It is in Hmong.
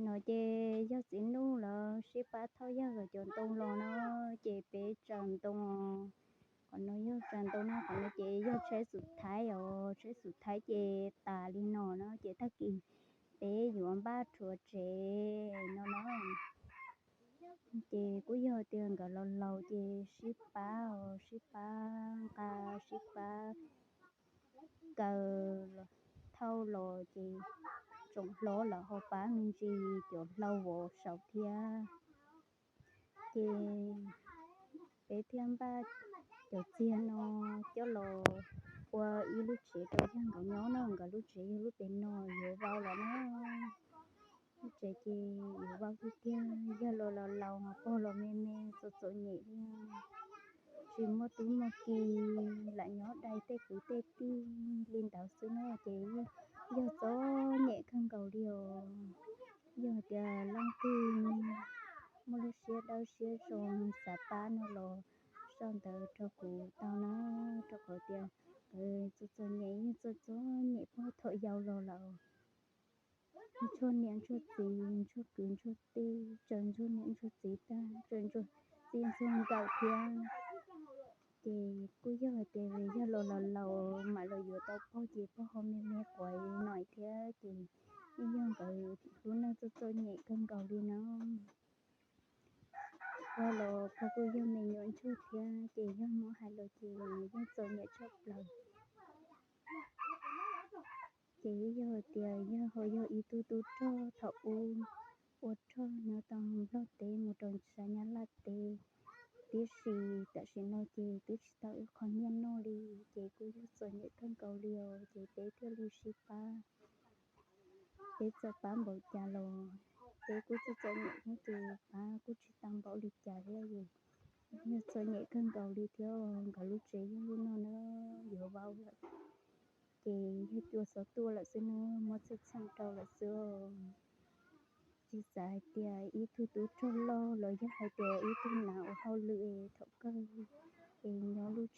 No ces yog txiv Nuj lawv sib pab thauj yawg cov ntoo los no, ces peb tsaws ntoo. Qhov no yog tsaws ntoo no, qhov no ces yog tsheb xum thaib os, tsheb xum thaib ces tas li no no ces tag kis peb yuav npaj rhuav tsev no na. Ces kuj yog tias nkawd laus laus ces sib pab os, sib pab nqa, sib pab kaw los thauj los ces tsoom hlob lawv ho pab me ntsis cov hlau vov saud thiab. Ces peb thiaj npaj cov txiag no coj los ua ib lub tsev rau yawg nkawd nyob no. Nkawd lub tsev yog lub pem no, yuav vau lawm na. Lub tsev ces yuav vau tiag tiag, yawg los laus laus, pog los me me, txom txom nyem li, tsis muaj tub muaj ki, lam nyob dai tej kwv tej tij li ntawd xwb na. Ces yawg txom nyem kawg nkaus li os. Yog tias leej twg muaj lub siab dawb siab zoo xav pab no los sau ntawv rau kuv tau na, rau qhov tias txom txom nyem, yawg txom txom nyem puag thaum yau los lawm. Ntsuag niam ntsuag txiv, ntsuag kwv ntsuag tij, tsaws ntsuag niam ntsuag txiv tag, tsaws ntsuag txij ntsuag nkawm thiab. Ces kuj yog hais tias yog los laus laus mam los yuav tau pog ces pog ho me me quav no thiab ces yeej yog nkawd lub neej txom txom nyem kawg nkaus li no. Yog los pog kuj yog me nyuam ntsuag thiab ces yog muab hais los ces yeej txom nyem tshaj plaws. Ces yog tias yog ho yog ib tug tub rog thaum ub ua rog nyob tau Nplog teb mus rau sab Nyab Laj teb, tiam sis tam sim no ces twb tsis tau ib qho nyiaj noj li, ces kuj yog txom nyem kawg nkaus li os, ces peb thiaj li sib pab. Peb txawm pab npaum cas los peb kuj txom txom nyem thiab, ces pab kuj tsis tau npaum li cas thiab. Yog txom nyem kawg nkaus li thiab, nkawd lub tsev yog lub no na, yuav vau lawm. Ces yog cua xov tuaj lawm xwb na, muab txheej txheej rau lawm xwb. Tsis xav hais tias ib tug tub rog loj los yog hais tias ib tug nav ua hauj lwm thaum kawg es nyob lub